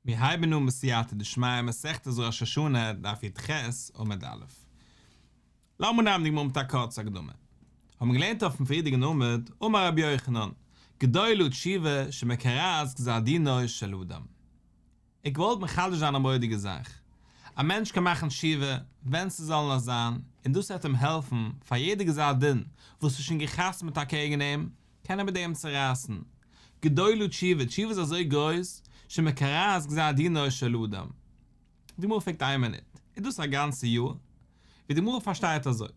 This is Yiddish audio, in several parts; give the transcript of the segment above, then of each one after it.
מיר הייבן אן בסייעתא דשמיא מסכת ראש השנה דף י"ח עמוד א'. לאמיר נעמען די גמרא מיט א קורצע הקדמה. האבן מיר געלערנט אויפן פריערדיגן עמוד, אמר רבי יוחנן, גדולה תשובה שמקרעת גזר דינו של אדם. איך געוואלט מחדש זיין א מורא'דיגע זאך. א מענטש קען מאכן תשובה ווען ס'זאל נאר זיין, און דאס וועט אים העלפן פאר יעדע גזר דין וואס איז שוין גע'חתמ'ט אקעגן אים, קען ער מיט דעם צערייסן. גדולה תשובה, תשובה איז אזוי גרויס, שמקרעת גזר דינו של אדם. די גמרא פרעגט איין מינוט, איז דאס א גאנצע יאר? ווי די גמרא פארשטייט אזוי,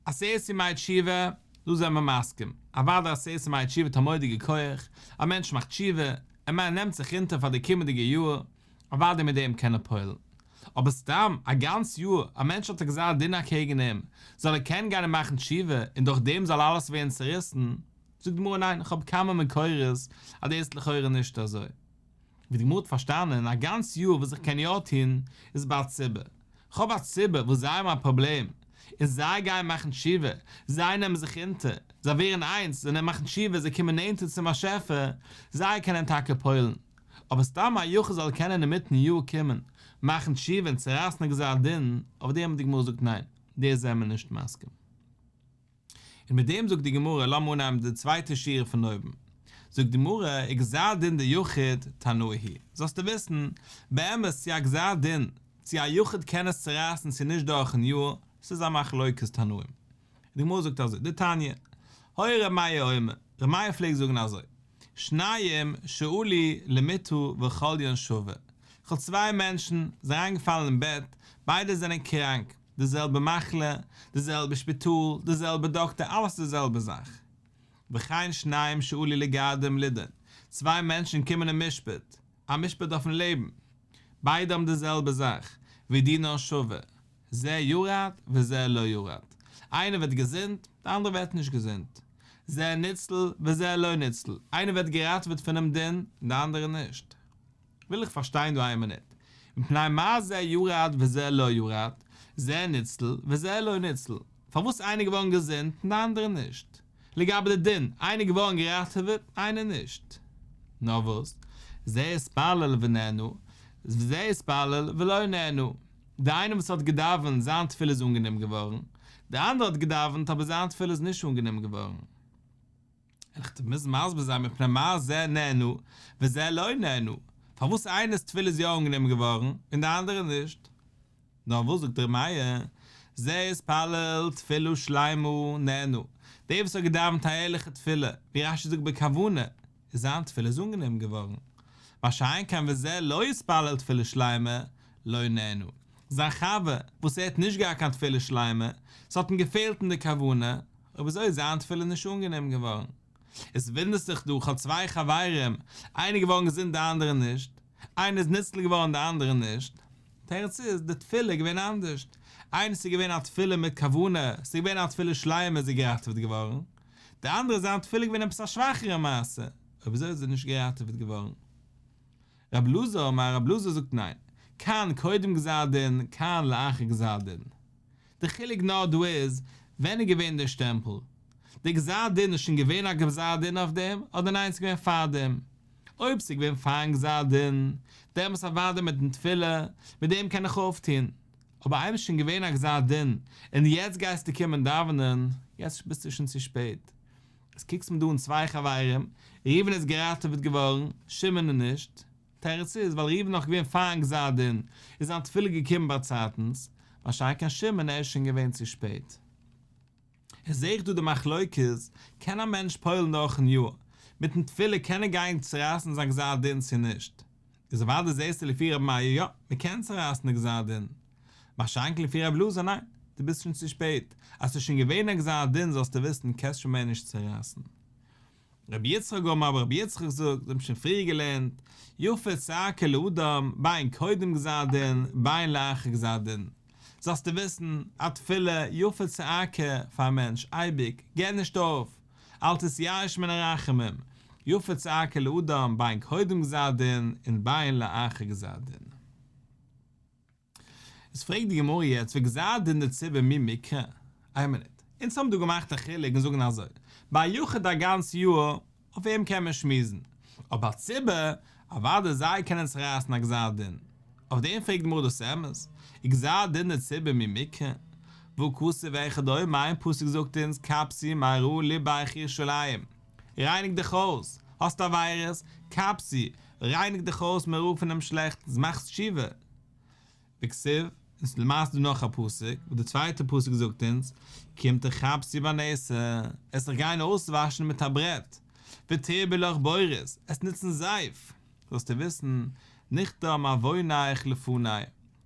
עשרת ימי תשובה, דא זענען מיר מסכים, אוודאי עשרת ימי תשובה האט א מורא'דיגע כח, א מענטש מאכט תשובה, ער נעמט זיך אונטער פאר די קומענדיגע יאר, אוודאי מיט דעם קען ער פועל'ן. אבער סתם א גאנץ יאר, א מענטש האט א גזר דין אקעגן אים, זאל ער קענען גיין און מאכן תשובה, און דורך דעם זאל אלעס ווערן צעריסן? זאגט די גמרא ניין, איך האב כמה מקורות אז דאס איז לכאורה נישט אזוי. ווי די גמרא האט פארשטאנען, א גאנץ יאר וואס איך קען יא טון, איז ביי א ציבור. כ'האב א ציבור וואס זיי האבן א פראבלעם, און זיי גייען מאכן תשובה, זיי נעמען זיך אונטער, זיי ווערן איינס, זיי מאכן תשובה, זיי קומען נענטער צום באשעפער, זיי קענען טאקע פועל'ן. אבער סתם א יחיד זאל קענען אינמיטן יאר קומען מאכן תשובה און צורייסן א גזר דין, אויף דעם האט די גמרא געזאגט ניין, דאס זענען מיר נישט מסכים. און מיט דעם זאגט די גמרא, לאמיר אנהייבן די צווייטע שורה פון אויבן, זאגט די גמרא, וגזר דין דיחיד תנאי היא זאלסטו וויסן, באמת צו א גזר דין, צו א יחיד קען עס צורייסן צו נישט דורכן יאר, ס'איז א מחלוקת תנאים. די גמרא זאגט אזוי, דתניא, היה ר' מאיר אומר, ר' מאיר פלעגט זאגן אזוי, שניים שעלו למיטה וחוליין שווה, כ'האב צוויי מענטשן, זענען אריינגעפאלן אין בעט, ביידע זענען קראנק, די זעלבע מחלה, די זעלבע שפיטאל, די זעלבע דאקטער, אלעס די זעלבע זאך. וכן שניים שעלו לגרדום לידון, צוויי מענטשן קומען אין משפט, א משפט אויפן לעבן, ביידע האבן די זעלבע זאך, ודינן שווה, זה ירד וזה לא ירד, איינער ווערט געזונט, די אנדערע ווערט נישט געזונט, זה ניצל וזה לא ניצל, איינער ווערט געראטעוועט פונעם דין, די אנדערע נישט. וויל איך פארשטיין דא איין מינוט, מפני מה זה ירד וזה לא ירד, זה ניצל וזה לא ניצל, פארוואס איינער געווארן געזונט און די אנדערע נישט? לגבי די דין, איינער געווארן געראטעוועט, איינער נישט. נאר וואס? זה התפלל ונענה, וזה התפלל ולא נענה. די איינער וואס האט געדאווענט, זיין תפילה איז אנגענומען געווארן, די אנדערע האט געדאווענט אבער זיין תפילה איז נישט אנגענומען געווארן. איך מוז מסביר זיין מפני מה זה נענה וזה לא נענה, פארוואס איינער'ס תפילה איז יא אנגענומען געווארן און די אנדערע נישט. נאר וואס זאגט ר' מאיר, זה התפלל תפילה שלימה נענה, דער וואס האט געדאווענט א ערליכע תפילה, ווי רש"י זאגט בכוונה, איז זיין תפילה איז אנגענומען געווארן, מה שאין כן וזה לא התפלל תפילה שלימה לא נענה, זיין חבר וואס ער האט נישט געהאט קיין תפילה שלימה, ס'האט אים געפעלט אין די כוונה, אויב אזוי איז זיין תפילה נישט אנגענומען געווארן. איז וואונדערסט זיך דא, כ'האב צוויי חברים, איינער געווארן געזונט די אנדערע נישט, איינער איז ניצל געווארן די אנדערע נישט, תירוץ איז, די תפילה איז געווען אנדערשט, איינס איז געווען א תפילה מיט כוונה, ס'איז געווען א תפילה שלימה איז ער געראטעוועט געווארן, די אנדערע זיין תפילה איז געווען עפעס א שוואכערע מעשה, אויב אזוי איז ער נישט געראטעוועט געווארן. רב אלעזר אמר רב אלעזר זאגט ניין, כאן קודם גזר דין, כאן לאחר גזר דין. די חילוק נאר דא איז, ווען איז געווען דער שטעמפל? די גזר דין איז שוין געווען א גזר דין אויף דעם, אדער ניין ס'איז געווען פארדעם? אויב ס'איז געווען פארן גזר דין, דעמאלטס אוודאי מיטן תפילה, מיט דעם קען איך אויפטון. אבער איינמאל ס'איז שוין געווען א גזר דין, און יעצט גייסטו קומען דאווענען, יעצט ביסטו שוין צו שפעט. איז קוקסט מיר דא אן צוויי חברים, ראובן איז געראטעוועט געווארן, שמעון איז נישט. תירוץ איז, ווייל ראובן איז נאך געווען פארן גזר דין, איז זיין תפילה געקומען באצייטנס, מה שאין כן שמעון ער איז שוין געווען צו שפעט. איז זעה איך דא די מחלוקת, קען א מענטש פועל'ן דורכ'ן יאר, מיט'ן תפילה קען ער גיין צורייסן זיין גזר דין צו נישט? איז אוודאי זעסטו לפי רבי מאיר יא, מען קען צורייסן די גזר דין. מה שאין כן לפי רבי אלעזר ניין, דו ביסט שוין צו שפעט, אז ס'איז שוין געווען א גזר דין זאלסטו וויסן קענסט שוין מער נישט צורייסן. רבי יצחק אמר אבער רבי יצחק זאגט, מיר האבן שוין פריער געלערנט, יפה צעקה לאדם, בין קודם גזר דין, בין לאחר גזר דין. זאלסטו וויסן, א תפילה, יפה צעקה, פאר א מענטש, אייביג, געב נישט אויף, אל תתייאש מן הרחמים, יפה צעקה לאדם, בין קודם גזר דין, און בין לאחר גזר דין. איז פרעגט די גמרא יעצט וגזר דין דציבור מי מיקרע? איין מינוט, אונז האבן דא געמאכט א חילוק און זאגן אזוי, ביי א יחיד א גאנץ יאר, אויף אים קען מען שמועסן, אבער א ציבור, אוודאי זיי קענען צורייסן א גזר דין. אויף דעם פרעגט די גמרא דאס אמת? וגזר דין דציבור מי מיקרע? והא כתיב אחד אומר איין פסוק זאגט אונז כבסי מרע לבך ירושלים, רייניג דיך אויס, האסט עבירות, כבסי, רייניג דיך אויס מרע פונעם שלעכטנס, מאכסט תשובה. וכתיב, און ס'איז למעשה דא נאך א פסוק, וואס די צווייטע פסוק זאגט אונז, כי אם תכבסי בנתר, עסט זיך גיין אויסוואשן מיט א ברעט, ותרבי לך בורית, עסט נוצן זייף, זאלסטו וויסן, נכתם עונך לפני,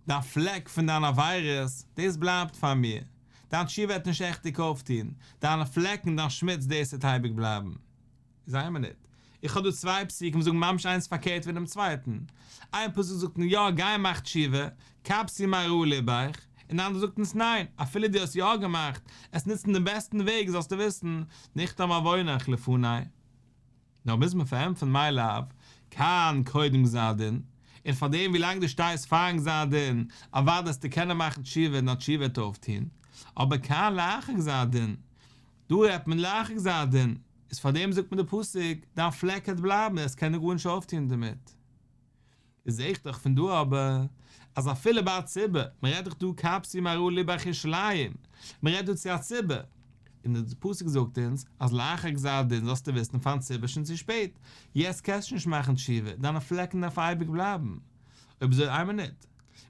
דיין פלעק פון דיין עבירות, דאס בלייבט פאר מיר, דיין תשובה וועט נישט עכטיג אויפטון, דיינע פלעקן, דיין שמוץ, דאס וועט אייביג בלייבן. איז איין מינוט, איך האב דא צוויי פסוקים וואס זאגן ממש איינס פארקערט פונעם צווייטן. איין פסוק זאגט אונז יא גיי מאך תשובה, כבסי מרע לבך, און די אנדערע זאגט אונז ניין, אפילו דו האסט יא געמאכט, עסט נוצן דעם בעסטן וועג זאלסטו וויסן, נכתם עונך לפני. נאר מוז מען פארענטפערן מאי לאו, כאן קודם גזר דין, און פארדעם ווילאנג דו שטייסט פארן גזר דין, אוודאי וועסטו קענען מאכן תשובה און דיין תשובה וועט אויפטון, אבער כאן לאחר גזר דין, דא רעדט מען לאחר גזר דין, איז פאר דעם זאגט מען די פסוק, דיין פלעק העט בלייבן, עסט קענען גארנישט אויפטון דערמיט. איז זעה איך דאך פון דא אבער, אז אפילו ביי א ציבור, מען רעדט דאך דא כבסי מרע לבך ירושלים, מען רעדט דא צו א ציבור, און די פסוק זאגט אונז, אז לאחר גזר דין זאלסטו וויסן פארן ציבור שוין צו שפעט, יעצט קענסטו נישט מאכן תשובה, דיינע פלעקן דארף אייביג בלייבן. אויב אזוי איין מינוט.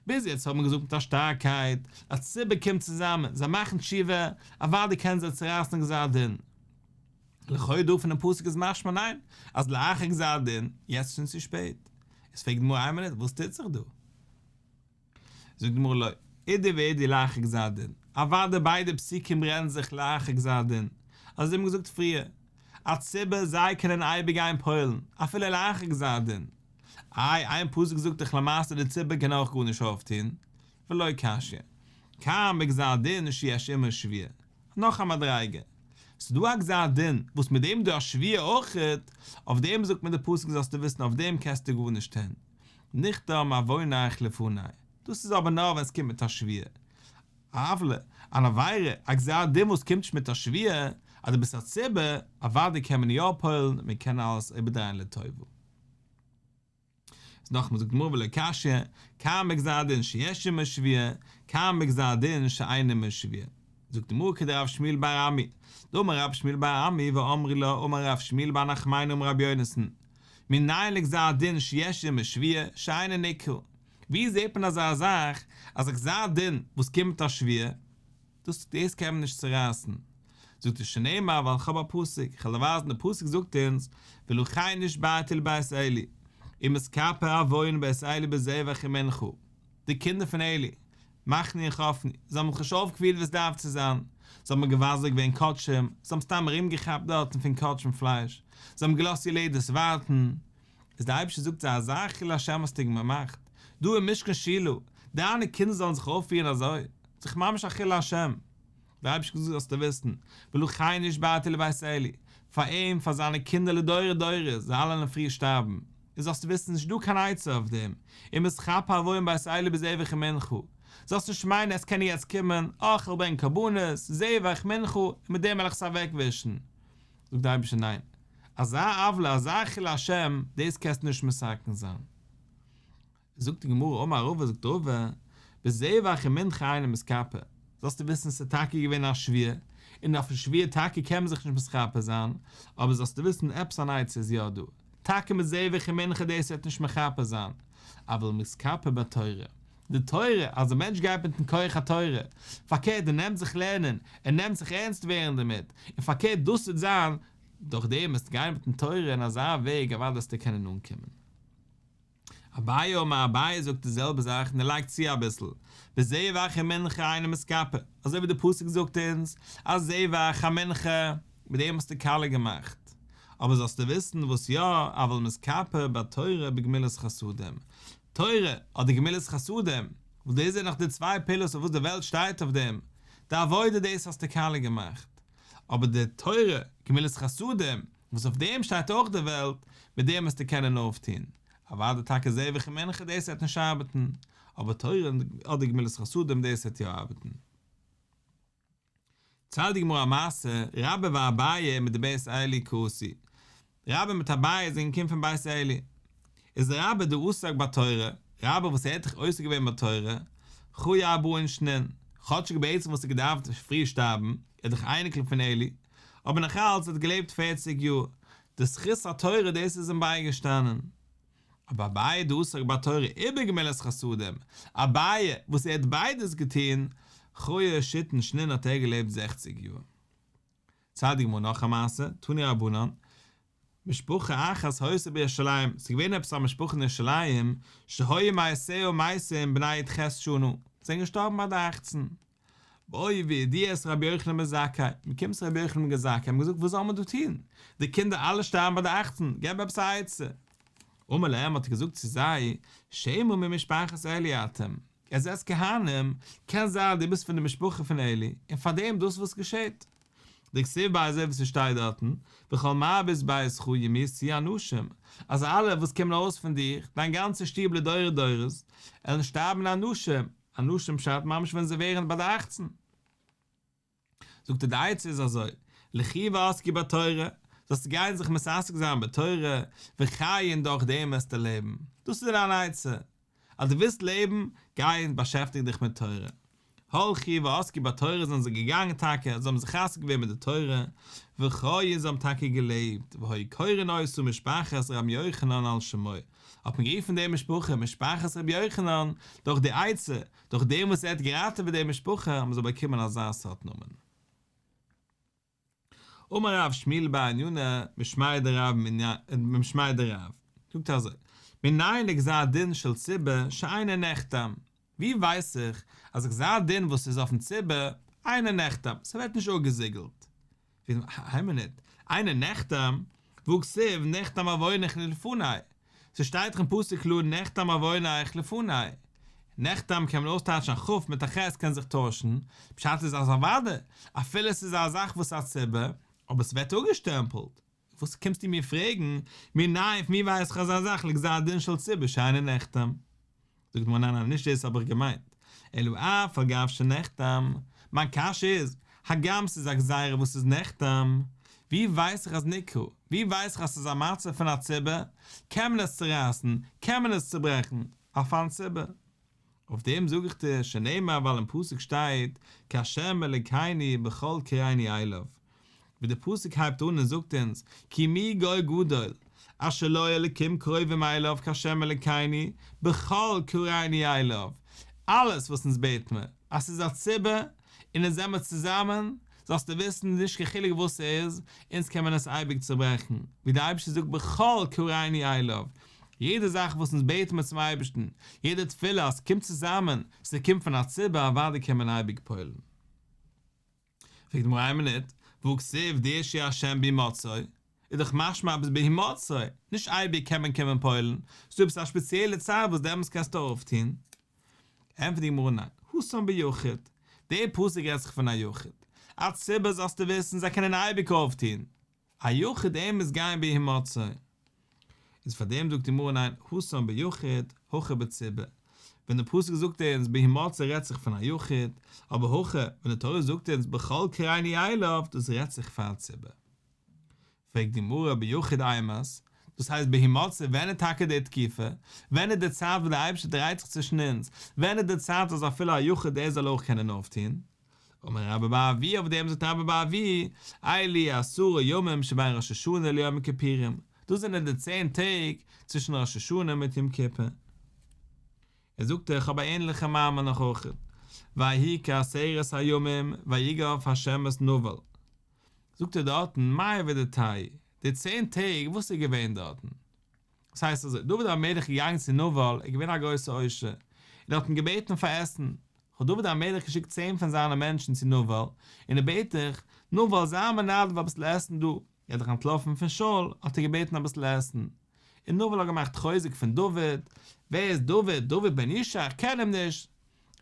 ביז יעצט האט מען געזאגט מיט א שטארקייט, א ציבור קומט צוזאמען, זיי מאכן תשובה, אוודאי קענען זיי צורייסן גזר דין. לכאו' דא פונעם פסוק איז משמע ניין, אז לאחר גזר דין, יעצט איז שוין צו שפעט. איז פרעגט די גמרא איין מינוט, וואס טוט זיך דא? זאגט די גמרא לא, אידי ואידי לאחר גזר דין, אוודאי ביידע פסוקים רעדן זיך לאחר גזר דין, אזוי ווי מ'האט געזאגט פריער, א ציבור זיי קענען אייביג גיין פועל'ן, אפילו לאחר גזר דין. איי, איין פסוק זאגט דאך למעשה די ציבור קען אויך גארנישט אויפטון, ולא קשיא. כאן בגזר דין שיש עמו שבועה. נאך א מדריגה. ס'איז דא א גזר דין וואס מיט דעם איז דא א שבועה אויכעט, אויף דעם זאגט מען די פסוק זאלסטו וויסן אויף דעם קענסטו גארנישט טון. נכתם עונך לפני. דאס איז אבער נאר ווען עס קומט מיט א שבועה. אבל, אן עבירה, א גזר דין וואס קומט נישט מיט א שבועה, אז דו ביסט א ציבור, אוודאי קען מען יא פועל'ן, מען קען אלעס איבערדרייען לטובה. איז נאכאמאל זאגט די גמרא ולא קשיא, כאן בגזר דין שיש עמו שבועה, כאן בגזר דין שאין עמו שבועה. זאגט די גמרא כדרב שמואל בר אמי, דאמר רב שמואל בר אמי ואמרי לה אמר רב שמואל בר נחמני אמר רבי יונתן, מנין לגזר דין שיש עמו שבועה שאינו נקרע, ווי זעט מען אזא זאך אז א גזר דין וואס קומט מיט א שבועה, דאס דאס קען מען נישט צורייסן. זאגט ער שנאמר ווייל איך האב א פסוק, איך וועל דיר ווייזן די פסוק זאגט אונז ולכן נשבעתי לבית עלי ומתכפר עון בית עלי בזבח ומנחה, די קינדער פון עלי, מחני און חפני, זיי האבן זיך נישט אויפגעפירט ווי עס דארף צו זיין, זיי האבן מבזה געווען קדשים, זיי האבן סתם ארומגעכאפט דארטן פון קדשים פלייש, זיי האבן געלאזט יולדת ווארטן, איז דער אייבערשטער זאגט זיי אזא חילול השם האסטו געמאכט דא אין משכן שילה, דיינע קינדער זאלן זיך אויפפירן אזוי, ס'איז דאך ממש א חילול השם, דער אייבערשטער האט געזאגט זאלסטו וויסן, ולכן נשבעתי לבית עלי, פאר אים, פאר זיינע קינדער לדורי דורות, זיי אלע וועלן פרי שטארבן, און זאלסטו וויסן נישט דא קיין עצה אויף דעם, ומתכפר עון בית עלי בזבח ומנחה, זאלסט נישט מיינען עס קען יעצט קומען, אה כ'וועל ברענגען קרבנות, זבח, מנחה, און מיט דעם וועל איך עס אוועקווישן, זאגט דער אייבערשטער ניין, אזא עוולה, אזא חילול השם, דאס קענסטו נישט מתקן זיין. זאגט די גמרא אמר רבא זאגט רבא, בזבח ומנחה אינו מתכפר, זאלסטו וויסן ס'איז טאקע געווען א שבועה, און אויפן שבועה טאקע קען מען זיך נישט מתכפר זיין, אבער זאלסטו וויסן עפעס אן עצה איז יא דא, טאקע מיט זבח ומנחה דאס וועט נישט מכפר זיין, אבל מתכפר בתורה, די תורה, אז דער מענטש גייט מיטן כח התורה, פארקערט ער נעמט זיך לערנען, ער נעמט זיך ערנסט ווערן דערמיט, און פארקערט דאס וועט זיין, דורך דעם וועסטו גיין מיטן תורה אין אזא וועג אוודאי וועסטו קענען אנקומען. אביי אמר אביי זאגט די זעלבע זאך און ער לייגט צו אביסל, בזבח ומנחה אינו מתכפר, אזוי ווי די פסוק זאגט אונז אז זבח א מנחה, מיט דעם האסטו קאליע געמאכט, אבער זאלסטו וויסן וואס יא, אבל מתכפר בתורה בגמילות חסדים, תורה אדער גמילות חסדים, וואס דאס זענען נאך די צוויי פעולות אויף וואס די וועלט שטייט אויף דעם, די עבודה דאס האסטו קאליע געמאכט, אבער די תורה, גמילות חסדים, וואס אויף דעם שטייט אויך די וועלט, מיט דעם וועסטו קענען אויפטון. אוודאי טאקע זבח ומנחה דאס וועט נישט ארבעטן, אבער תורה אדער גמילות חסדים דאס וועט יא ארבעטן. ציילט די גמרא א מעשה, רבה ואביי מדבית עלי קאתו, רבה מיט אביי זענען געקומען פון בית עלי. איז רבה דעסק בתורה, רבה וואס ער האט דאך עוסק געווען בתורה, חי ארבעין שנין, כאטשיג בעצם וואלט ער געדארפט פרי שטארבן, ער איז דאך אייניקל פון עלי, אבער נאך אלץ ער האט געלעבט פערציג יאר, די זכות התורה דאס איז אים בייגעשטאנען. אבער אביי דעסק בתורה ובגמילות חסדים, אביי וואס ער האט ביידעס געטון, חי שיתין שנין האט ער געלעבט זעכציג יאר. דערציילט די גמרא נאך א מעשה, תנו רבנן, משפחה אחת היתה בירושלים, ס'איז געווען עפעס א משפחה אין ירושלים, שהיו מתיה מתים בני י"ח שנה, זענען געשטארבן ביי די אכצן. באו והודיעו את רבי יוחנן בן זכאי, מען קומט צו רבי יוחנן בן זכאי, מען געזאגט וואס זאל מען דא טון, די קינדער אלע שטארבן ביי די אכצן, געב עפעס א עצה. אמר להם האט ער געזאגט צו זיי, שמא ממשפחת עלי אתם, עטס זענטס כהנים, קען זיין דו ביסט פון די משפחה פון עלי, און פאר דעם דאס וואס געשעט. דכתיב ביה אזוי ווי ס'שטייט דארטן, וכל מרבית ביתך ימותו אנשים, אז אלע וואס קומען ארויס פון דיך, דיין גאנצע שטוב לדורי דורות, עלן שטארבן אנשים, אנשים פשט ממש ווען זיי ווערן ביי די אכצן. זאגט ער די עצה איז אזוי, לכו ועסקו בתורה, זאלסטו גיין זיך מתעסק זיין בתורה, וחיו און דורך דעם וועסטו לעבן, דאס איז דיין עצה, אז דו ווילסט לעבן, גיי און באשעפטיג דיך מיט תורה. הלכו ועסקו בתורה זענען זיי געגאנגען טאקע, זיי האבן זיך עוסק געווען מיט די תורה, וחיו זיי האבן טאקע געלעבט, והיו קורין אותה משפחת רבי יוחנן על שמו, האט מען גערופן די משפחה משפחת רבי יוחנן, דורך די עצה, דורך דעם וואס ער האט געראטעוועט די משפחה האבן זיי באקומען אזא סארט נאמען. אמר רב שמואל בר ניינא משמיה דרב משמיה דרב, זאגט ער אזוי, מנין לגזר דין של ציבור שאינו נחתם, ווי ווייס איך אז גזר דין וואס איז אויפן ציבור אינו נחתם, ס'ווערט נישט אפגעזיגלט, איין מינוט, אינו נחתם, והכתיב נחתם עוונך לפני, ס'שטייט דאך אין פסוק קלאר נחתם עוונך לפני, נחתם קען מען אויסטייטשן א כ' מיט א ח' קען זיך טוישן, פשט איז אז אוודאי, אפילו ס'איז א זאך וואס א ציבור, אבער ס'ווערט אפגעשטעמפלט, וואס קומסטו מיר פרעגן, מנין פון ווי ווייס איך אזא זאך לגזר דין של ציבור שאינו נחתם? זאגט די גמרא ניין ניין נישט דאס האב איך געמיינט, אלא אף על גב שנחתם, מיין קשיא איז, הגם ס'איז א גזירה וואס איז נחתם, ווי ווייס איך אז נקרע, ווי ווייס איך אז ס'איז א מצב פון א ציבור, קען מען עס צורייסן, קען מען עס צוברעכן, אויפן ציבור? אויף דעם זאג איך דיר, שנאמר ווייל אין פסוק שטייט, כי ה' אלוקינו בכל קראנו אליו, ווי דער פסוק הייבט אן און זאגט אונז, כי מי גוי גדול, אשר לו אלקים קרובים אליו כה' אלוקינו, בכל קראנו אליו, אלעס וואס אונז בעט מיר, אז ס'איז א ציבור, און אונז זעמיר צוזאמען, זאלסטו וויסן, נישט קיין חילוק וואס ס'איז, אונז קען מען עס אייביג צוברעכן, ווי דער אייבערשטער זאגט בכל קראנו אליו, יעדע זאך וואס אונז בעט מיר צום אייבערשטן, יעדע תפילה אז ס'קומט צוזאמען, ס'קומט פון א ציבור, אוודאי קען מען אייביג פועל'ן. פרעגט די גמרא איין מינוט, והכתיב דרשו ה' בהמצאו, איז דאך משמע אז בהמצאו, נישט אייביג קען מען קומען פועל'ן, ס'דא עפעס א שפעציעלע צייט וואס דעמאלטס קענסטו אויפטון. ענטפערט די גמרא ניין, התם ביחיד, דער פסוק רעדט זיך פון א יחיד, א ציבור זאלסטו וויסן זיי קענען אייביג אויפטון, א יחיד ער מוז גיין בהמצאו, איז פאר דעם זאגט די גמרא ניין התם ביחיד הכא בציבור, ווען די פסוק זאגט אונז בהמצאו רעדט זיך פון א יחיד, אבער הכא ווען די תורה זאגט אונז בכל קראנו אליו דאס רעדט זיך פאר א ציבור. פרעגט די גמרא ביחיד אימת, דאס הייסט בהמצאו ווען איז טאקע די תקופה, ווען איז די צייט וואס די אייבערשטער דרייט זיך צווישן אונז, ווען איז די צייט אז אפילו א יחיד ער זאל אויך קענען אויפטון, אמר רבה בר אבוה אויף דעם זאגט רבה בר אבוה, אלו עשרה ימים שבין ראש השנה ליום הכיפורים, דאס זענען די צען טעג צווישן ראש השנה מיט יום כיפור. ער זאגט איך האב א ענליכע מאמר נאך אויך, ויהי כעשרת הימים ויגף ה' את נבל, זאגט ער דארטן מאי עבידתייהו, די צען טעג וואס איז געווען דארטן? דאס הייסט אזוי, דוד המלך איז געגאנגען צו נבל, ער איז געווען א גרויסער עושר, און ער האט אים געבעטן פאר עסן, האט דוד המלך געשיקט צען פון זיינע מענטשן צו נבל, און ער בעט דיך, נבל, זיי מנדב אביסל עסן דא, ער איז דאך אנטלאפן פון שאול, האט ער געבעטן אביסל עסן, און נבל האט געמאכט חוזק פון דוד, ווער איזדו דוד, דוד בן ישי, איך קען אים נישט, ער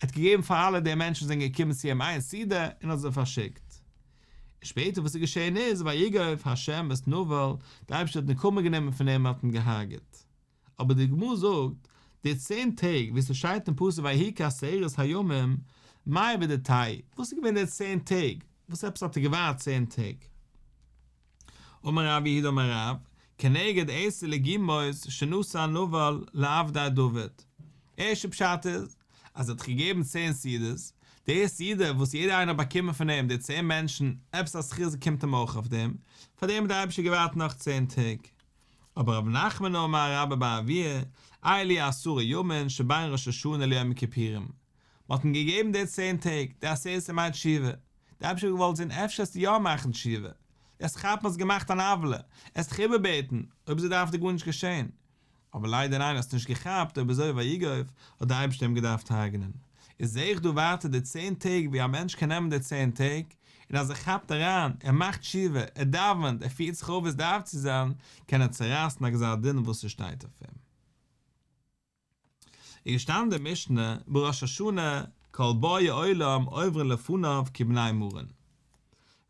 האט געגעבן פאר אלע די מענטשן וואס זענען געקומען צו אים איין סעודה, און האט זיי פארשיקט. און שפעטער וואס איז געשען איז, ויגף ה' את נבל, דער אייבערשטער האט נקמה גענומען פון אים און האט אים געהארגעט. אבער די גמרא זאגט, די צען טעג ווי ס'שטייט אין פסוק ויהי כעשרת הימים, מאי עבידתייהו, וואס איז געווען די צען טעג, וואס עפעס האט ער געווארט צען טעג? אמר רב יהודה אמר רב, כנגד עשר לגימות שנתן נבל לעבדי דוד. ערשטע פשט איז, אז ער האט געגעבן צען סעודות, די סעודה וואס יעדער איינער האט באקומען פון אים, די צען מענטשן, עפעס א זכות קומט אים אויך אויף דעם, פאר דעם האט דער אייבערשטער געווארט נאך צען טעג. אבער רב נחמן אמר רבה בר אבוה, אלו עשרה ימים שבין ראש השנה ליום הכיפורים. מען האט אים געגעבן די צען טעג, די עשרת ימי תשובה. דער אייבערשטער האט געוואלט זען אפשר וועסטו יא מאכן תשובה, וועסט כאפן האסט געמאכט אן עוולה, וועסט דיך איבערבעטן, אויב אזוי דארף דיר גארנישט געשען. אבער ליידער ניין האסט נישט געכאפט, אויב אזוי ויגוף האט דער אייבערשטער אים געדארפט הרג'נען. איז זעה איך דא ווייטער די צען טעג ווי א מענטש קען נעמען די צען טעג, און אז ער כאפט אריין, ער מאכט תשובה, ער דאווענט, ער פירט זיך אויף ווי עס דארף צו זיין, קען ער צערייסן א גזר דין וואס ס'שטייט אויף אים. איז געשטאנען די משנה בראש השנה כל באי עולם עוברין לפניו כבני מרון.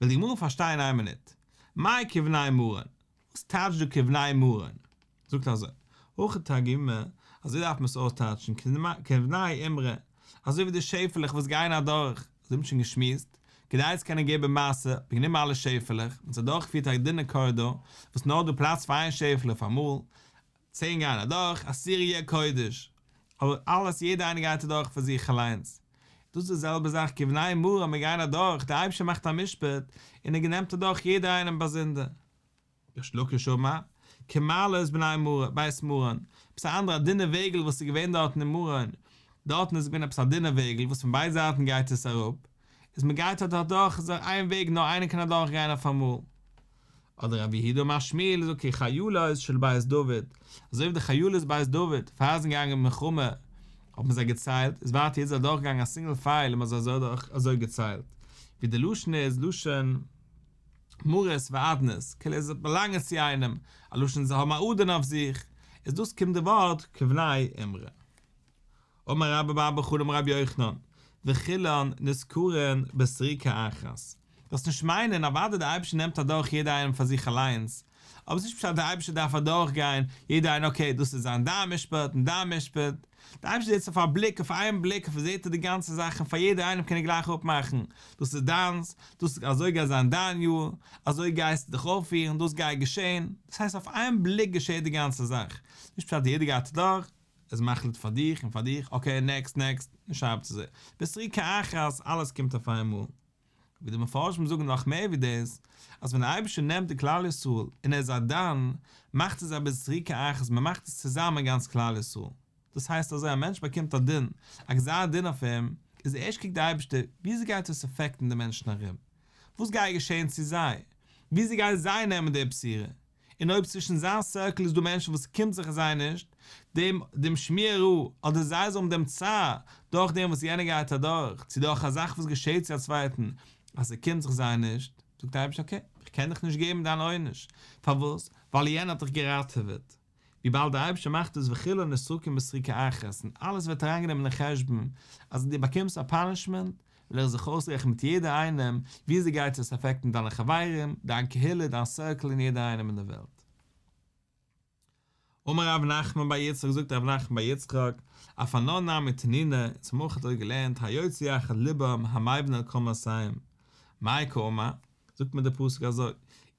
וויל די גמרא פארשטיין איין מינוט, מאי כבני מרון? וואס טייטשט דא כבני מרון? זאגט אזוי, הכי תרגימו, אזוי דארף מען עס אויסטייטשן, כבני אימרא, אזוי ווי די שעפעלעך וואס גייען אדורך, אזוי האט מען שוין געשמועסט, כדי צו קענען געבן מעשר, האט מען גענומען אלע שעפעלעך, און עס אדורכגעפירט א דינע קארידאר, וואס נאר דא פלאץ פאר איין שעפעלע אויף אמאל, צען גייען אדורך, עשירי יהיה קודש, אבער אלעס יעדער איינער גייט אדורך פאר זיך אליינס. דאס איז די זעלבע זאך כבני מרון מיר גייען אדורך, דער אייבערשטער מאכט א משפט, און ער נעמט אדורך יעדער איינעם באזונדער. ריש לקיש אמר, כמעלות בני מרון, בית מרון, עפעס א אנדערע א דינע וועגל וואס איז געווען דארטן אין מרון, דארטן איז געווען עפעס א דינע וועגל וואס פון ביידע זייטן גייט עס אראפ, איז מען גייט דארט אדורך איז איין וועג נאר איינער קען אדורך גיין אויף אמאל. אדער רב יהודה אמר שמואל זאגט כחיילות של בית דוד, אזוי ווי די חיילות בית דוד פאר זיי זענען געגאנגען אין מלחמה האט מען זיי געציילט, איז ווייטער יעדער איז אדורך געגאנגען א סינגל פייל און מען האט זיי אזוי געציילט, ווי די לשון איז לשון מרות ואדנות, כאילו זיי באלאנגען צו איינעם, א לשון זיי האבן א אדון אויף זיך, איז דאס קומט די ווארט כבני אימרא. אמר רבה בר בר חנה אמר רבי יוחנן, וכולן נסקרין בסריקה אחת. זאלסט נישט מיינען, אוודאי דער אייבערשטער נעמט אדורך יעדער איינעם פאר זיך אליינס, אבער ס'נישט פשט אז דער אייבערשטער דארף אדורך גיין יעדער איינער אקעי דאס איז זיין דיין משפט און דיין משפט, דער אייבערשטער זעט עס אויף א בליק, אויף איין בליק אויף זעט ער די גאנצע זאך און פאר יעדער איינעם קען ער גלייך אפמאכן, דאס איז דיינס, דאס אזוי גייט זיין דיין יאר, אזוי גייסטו דיך אויפפירן, דאס גייט געשען, דאס הייסט אויף איין בליק געשעט די גאנצע זאך, נישט פשט יעדער גייט אדורך, איז מחליט פאר דיך און פאר דיך, אקעי נעקסט נעקסט, נישט ארבעט אזוי, בסריקה אחת אלעס קומט אויף איינמאל. ווי די מפרשים זאגן נאך מער ווי דאס, אז ווען דער אייבערשטער נעמט די כלל ישראל און ער איז זיי דן, מאכט ער זיי בסריקה אחת, מען מאכט עס צוזאמען גאנץ כלל ישראל. דאס הייסט אזוי א מענטש באקומט א דין, א גזר דין אויף אים, איז ערשט קוקט דער אייבערשטער, וויאזוי גייט עס עפעקטן די מענטשן ארום? וואס גייט געשען צו זיי? וויאזוי גייען זיי נעמען די בשורה? און אויב צווישן זיין סירקל איז דא מענטשן וואס קומט זיך זיי נישט, דעם דעם שמועה רעה, אדער זיי זאלן האבן דעם צער דורך דעם וואס יענער גייט אדורך, צו דורך א זאך וואס געשעט צו א צווייטן, אז ס'קומט זיך זיי נישט, זאגט דער אייבערשטער אקעי, איך קען דיך נישט געבן דיין עונש, פארוואס? ווייל יענער האט דיך געראטעוועט. וויבאלד דער אייבערשטער מאכט עס וכולן נסרקין בסריקה אחת און אלעס ווערט אריינגענומען אין חשבון, אז דו באקומסט א פאנישמענט, וויל איך זיך אויסרעכענען מיט יעדער איינעם, וויאזוי גייט עס אפעקטן דיינע חברים, דיין קהילה, דיין סירקל און יעדער איינעם אין דער וועלט. אמר רב נחמן בר יצחק, זאגט רב נחמן בר יצחק, אף אנן נמי תנינא, אונז האבן אויך אזוי געלערנט, היוצר יחד לבם, המבין אל כל מעשיהם. מאי קאמר? זאגט מיר דער פסוק אזוי,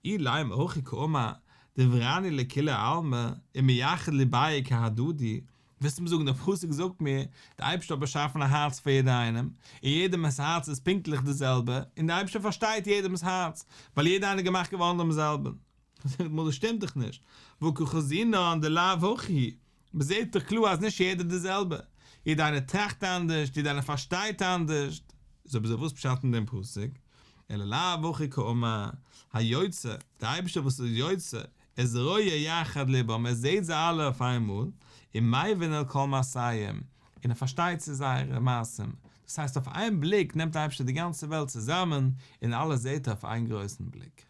אילימא הכי קאמר, דבראני לכולי עלמא, ומייחד ליבייהו כהדדי, ווילסט מיר זאגן דער פסוק זאגט מיר, דער אייבערשטער האט באשאפן א הארץ פאר יעדער איינעם, און יעדעמ'ס הארץ איז פונקטליך די זעלבע, און דער אייבערשטער פארשטייט יעדעמ'ס הארץ, ווייל יעדער איינער איז געמאכט געווארן דעם זעלבן. זאגט די גמרא דאס שטימט דאך נישט, והא קא חזינן דלאו הכי הוא, מען זעט דאך קלאר אז נישט יעדער די זעלבע, יעדער איינער טראכט אנדערש, יעדער איינער פארשטייט אנדערש, איז אויב אזוי וואס פשט אין דעם פסוק? אלא לאו הכי קאמר, היוצר, דער אייבערשטער וואס איז יוצר, איז רואה יחד לבם, ער זעט זיי אלע אויף איינמאל, ומבין אל כל מעשיהם, און ער פארשטייט צו זייערע מעשים, דאס הייסט אויף איין בליק נעמט דער אייבערשטער די גאנצע וועלט צוזאמען, און אלעס זעט ער אויף איין גרויסן בליק.